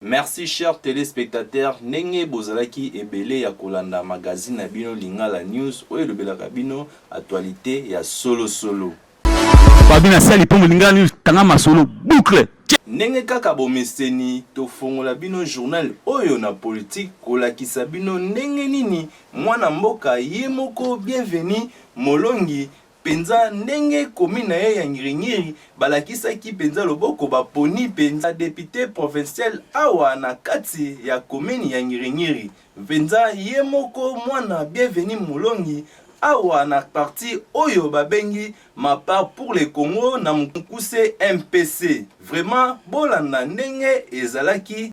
Merci chers telespectateurs ndenge bozalaki ebele ya kolanda magazine na bino Lingala News oyo elobelaka bino actualite ya solo solo. Fabi na sali pombo Lingala News tanga masolo boucle. Ndenge kaka bomeseni tofongola bino journal oyo na politique kolakisa bino ndenge nini mwana mboka ye moko Bienvenu Molongi Penza ndenge commune na ye ya Ngiri-Ngiri balakisaki penza loboko baponi penza depute provincial awa na kati ya commune ya Ngiri-Ngiri penza ye moko mwana Bienvenu Mulongi awa na parti oyo babengi Mapar pour le Congo na mokuse MPC. Vraiment bolanda ndenge ezalaki.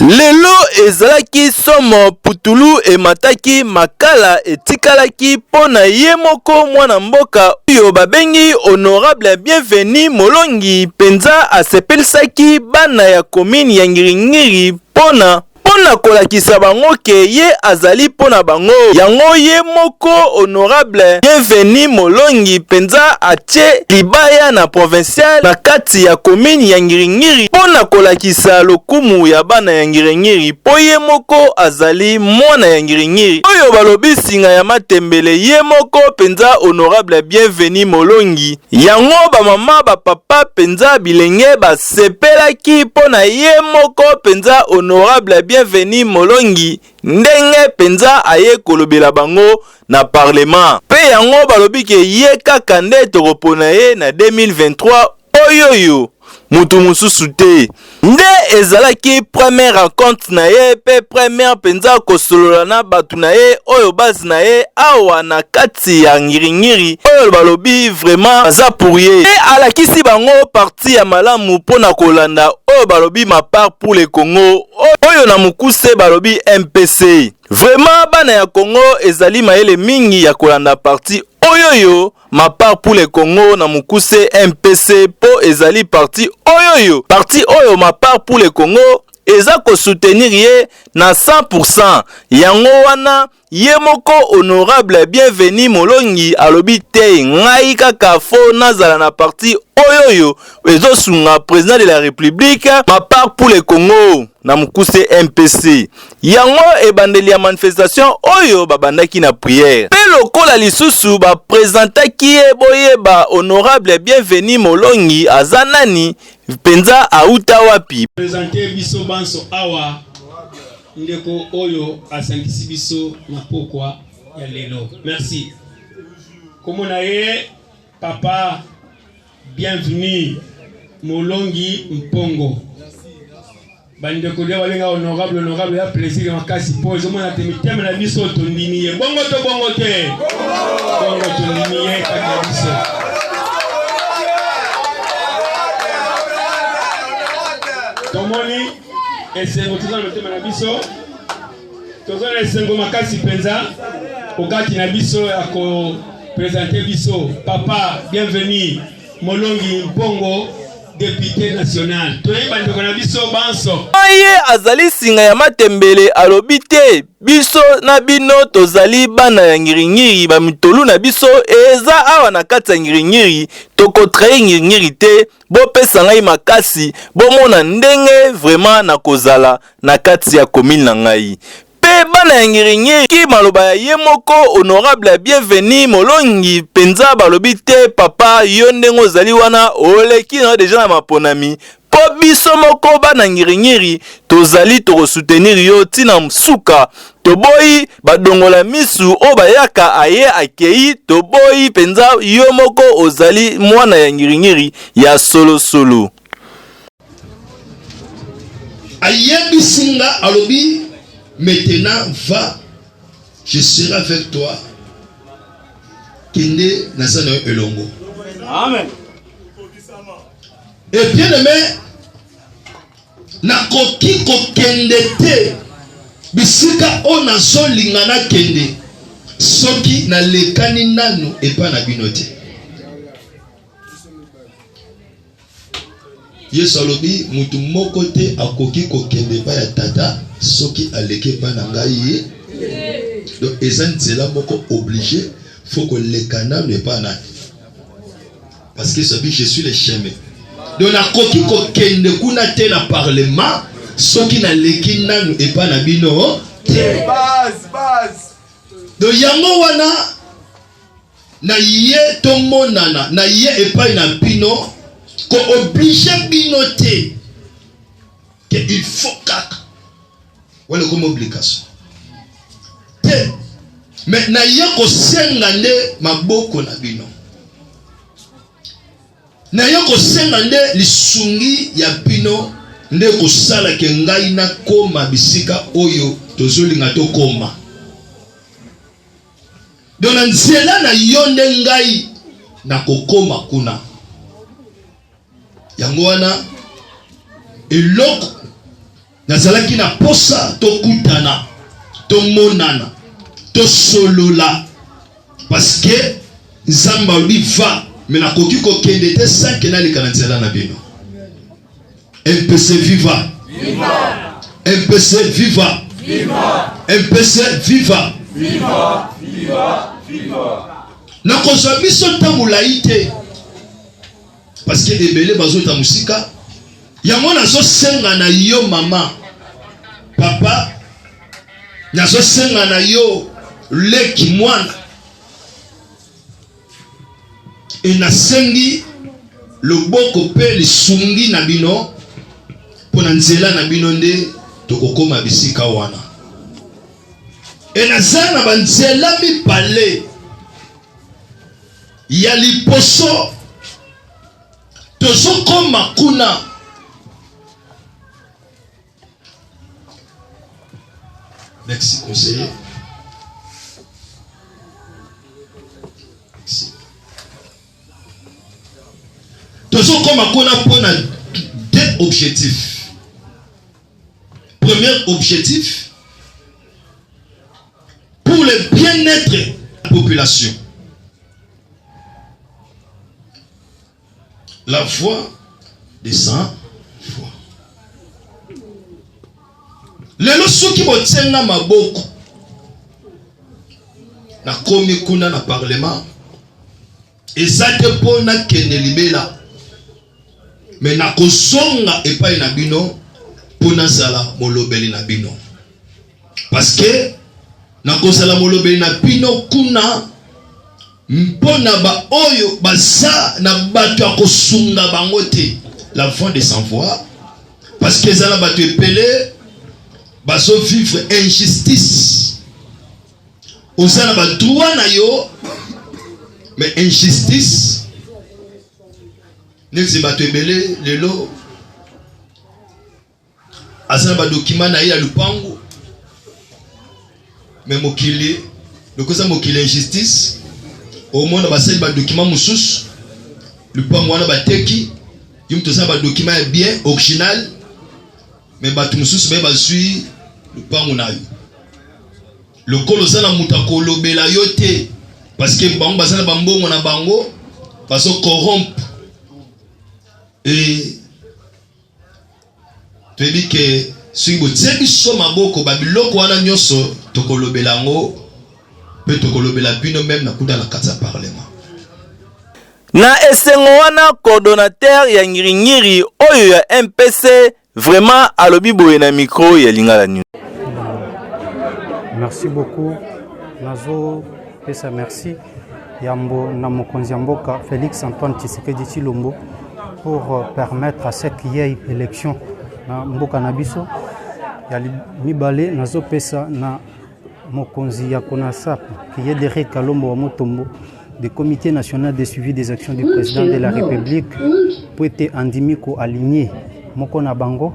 Lelo ezalaki somo putulu emataki makala etikalaki mpo na ye moko mwana mboka oyo babengi honorable Bienvenu Molongi mpenza asepelisaki bana ya commune ya Ngiri-Ngiri mpo na mpo na kolakisa bango ke ye azali mpo na bango. Yango ye moko honorable Bienvenu Molongi mpenza atie libaya na provincial na kati ya commune ya Ngiri-Ngiri mpo na kolakisa lokumu ya bana ya Ngiri-Ngiri mpo ye moko azali mwana ya Ngiri-Ngiri. Oyo balobi singa ya matembele ye moko mpenza honorable Bienvenu Molongi. Yango ba mama ba papa mpenza bilenge basepelaki mpo na ye moko mpenza honorable Bienvenu Molongi ndenge mpenza aye kolobela bango na parlement. Mpe yango balobi ke ye kaka nde tokopona ye na 2023 oyoyo mutu mosusu te. Nde ezalaki première rencontre na ye mpe première mpenza kosolola na bato na ye oyo base na ye awa na kati ya Ngiri-Ngiri oyo balobi vraiment baza pour ye. Mpe alakisi bango parti ya malamu mpo na kolanda oyo balobi ma part pour le Congo oyo na mokuse balobi MPC. Vraiment bana ya Congo ezali mayele mingi ya kolanda parti oyoyo Ma part pour le Congo na mokuse MPC po ezali parti oyoyo parti oyo ma part pour le Congo eza ko soutenir ye na 100% yango wana ye moko honorable Bienvenu Molongi alobi te ngai kaka fo nazala na parti oyoyo ezosunga president de la Republique ma part pour le Congo na mokuse MPC. Yango ebandeli ya manifestation oyo babandaki na prière. Pe lokola lisusu ba presentaki ye boyeba honorable Bienvenu Molongi aza nani penza auta wapi. Presente biso banso awa ndeko oyo asangisi biso na pokwa ya lelo. Merci. Komona ye papa Bienvenue Molongi Mpongo. Bandeko nde babenga honorable honorable ya plaisir makasi mpo ezomona te mitema na biso tondimi ye bongo to bongo te bongo tondimi ye kati na biso. Tomoni esengo toza na mitema na biso toza na esengo makasi mpenza okati na biso ya ko presente biso papa bienvenu molongi mpongo depute national toyebi bandeko na biso banso ye azali singa ya matembele alobi te biso na bino tozali bana ya ngiringiri bamitolu na biso eza awa na kati ya ngiringiri tokotraye ngiringiri te bopesa ngai makasi bomona ndenge vraiment nakozala na kati ya commune na ngai mpe bana ya ngiringiri ki maloba ya ye moko honorable ya bienvenu molongi mpenza balobi te papa yo ndenge ozali wana oleki na yo deja na maponami mpo biso moko bana ngiringiri tozali tokosoutenir yo ntina suka toboyi badongola misu oyo bayaka aye akei toboyi mpenza yo moko ozali mwana ya ngiringiri ya solosolo Ayebisi nga alobi maintenant va je serai avec toi kende naza na yo elongo. Amen. Et bien aimé nakoki kokende te bisika oyo nazolinga nakende soki nalekani nanu epai na bino te. Yesu alobi moto moko te akoki kokende epai ya tata soki aleki epai na ngai ye. Donc eza nzela moko oblige faut koleka nanu epai na parce que Yesu alobi je suis le chemin. Donc nakoki kokende kuna te na parlement. soki naleki nanu epai na bino te. Donc yango wana na ye tomonana na ye epai na bino, ko oblige bino te ke il faut kaka wana ekomi obligation te, mais na ye kosenga nde maboko na bino, na ye kosenga nde lisungi ya bino nde kosala ke ngai nakoma bisika oyo tozolinga tokoma. Donc na nzela na yo nde ngai nakokoma kuna. Yango wana eloko nazalaki na posa tokutana, tomonana, tosolola, parce que Nzambe alobi va, mais nakoki kokende te sans que naleka na nzela na bino. MPC viva! Viva! MPC viva! Viva! MPC viva! Viva! Viva! Viva! Nakozwa biso ntango molai te, parce que ebele bazota mosika. Yango nazosenga na yo mama, papa, nazosenga na yo leki, mwana, e nasengi loboko mpe lisungi na bino, mpo na nzela na bino nde tokokoma bisika wana. E naza na banzela mibale ya liboso tozokoma kuna. Merci conseiller. Merci. Tozokoma kuna mpona deux objectifs. Premier objectif, pour le bien-être de la population. La voix de sans voix. Lelo soki botie nga maboko, nakomi kuna na parlement, eza te mpo nakende libela, me nakozonga epai na bino mpo nazala molobeli na bino, parce que nakozala molobeli na bino kuna mpo na baoyo baza na bato ya kosunga bango te. La voix de sans voix, parce que eza na bato ebele bazovivre injustice. Oza na badroit na yo, mais injustice neti bato ebele lelo aza na badokima na ye ya lupangu, me mokili lokoza mokili injustice, omona basali badokima mosusu, lupangu wana bateki yo moto oza na badokima ya bien original, me bato mosusu baye bazwi lupangu na yo. Lokola oza na moto akolobela yo te, parce que bango baza na bambongo na bango, bazo corrompre. E toyebi ke soki botie biso maboko, babiloko wana nyonso tokolobela yango mpe tokolobela bino meme na kuna na kati ya parlement. Na esengo wana, coordonnateur ya Ngiringiri oyo ya MPC vraiment alobi boye na micro ya Lingala News. Merci beaucoup. Nazo pesa merci yambo na mokonzi ya mboka Félix Antoine Tshisekedi Tshilombo pour permettre à ce qu'il y ait élection na mboka na biso. Ya mibale nazo pesa na mokonzi ya CONASAP qui est Derek Kalombo wa Mutombo du Comité national de suivi des actions du président de la République po ete andimi ko aligner moko na bango,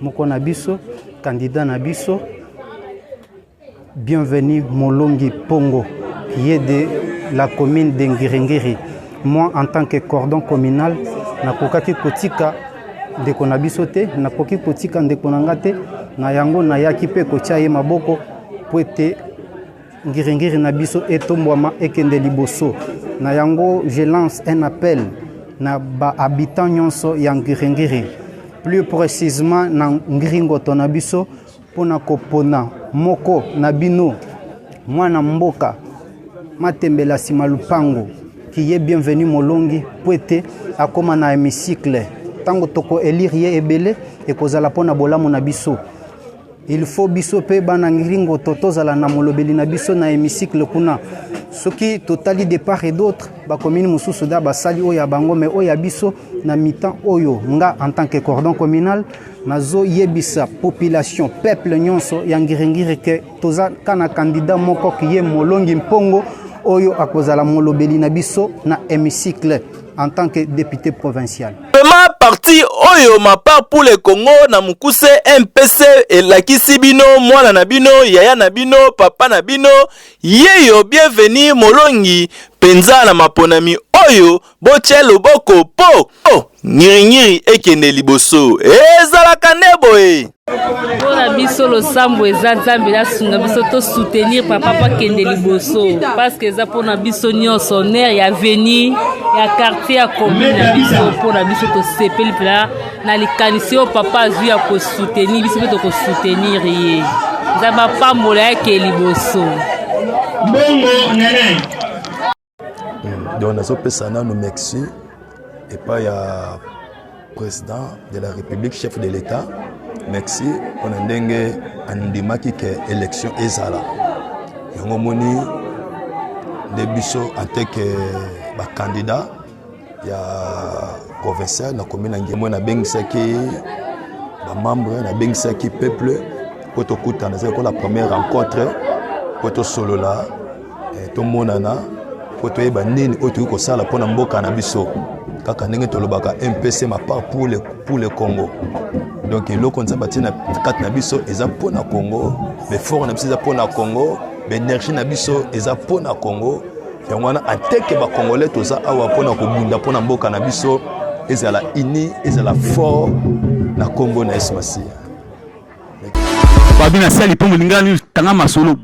moko na biso, candidat na biso Bienvenue Molongi Pongo qui est de la commune de Ngiringiri. Moi en tant que cordon communal nakokaki kotika ndeko na biso te, nakoki kotika ndeko na nga te, na yango nayaki mpe kotia ye maboko po ete Ngiringiri na biso etombwama ekende liboso. Na yango je lance un appel na ba habitants nyonso ya Ngiringiri, plus précisément na Ngiringoto na biso, mpona kopona moko na bino mwana mboka Matembela nsima lupango qui est Bienvenu Molongi po ete akoma na hémicycle. Ntango toko élire ye ebele, Ekozala mpo na bolamu na biso. Il faut biso mpe bana Ngiringoto tozala na molobeli na biso na hémicycle kuna. Soki totali de part et d'autre, bacommune mosusu da basali oyo ya bango, mais oyo ya biso na mi-temps oyo, nga en tant que cordon communal nazoyebisa population, peuple nyonso ya Ngiringiri ke toza kaka candidat moko ki ye Molongi Mpongo, oyo akozala molobeli na biso na hémicycle en tant que député provincial. Vraiment, parti oyo Mapar pour le Congo, na mokuse MPC, elakisi bino mwana na bino, yaya na bino, papa na bino, yeyo Bienvenu Molongi mpenza. Na maponami oyo, botia loboko mpo oh, Ngiringiri ekende liboso. Ezalaka nde boye. Mpona biso, losambo eza Nzambe asunga biso tosoutenir papa mpo akende liboso, parce que eza mpona biso nyonso, honneur ya avenir ya quartier, ya commune na biso. Mpona biso, tosepeli mpena na likanisi oyo papa azwi ya kosoutenir biso, mpe tokosoutenir ye. Nzambe apambola yake liboso. Mbongo nene. Donc nazopesa nano merci epai ya président de la République, chef de l'État. Merci mpona ndenge andimaki ke élection ezala. Yango omoni nde biso en tant que bacandidat ya provincial na commune ya Ngemo, nabengisaki bamembre, nabengisaki peuple mpo tokutana. Ezali lokola première rencontre mpo tosolola, tomonana, mpo toyeba nini oyo tokoki kosala mpona mboka na biso. Kaka ndenge tolobaka, MPC, Mapar pour le Congo. Donc eloko Nzambe atie na kati na biso eza mpona Congo, baeffort na biso eza mpona Congo, baénergie na biso eza mpona Congo. Yango wana, en tant que bacongolais, toza awa mpona kobunda mpona mboka na biso ezala uni, ezala fort, na nkombo na Yesu Masiya. Babi na sali mpo molingani tanga masolo.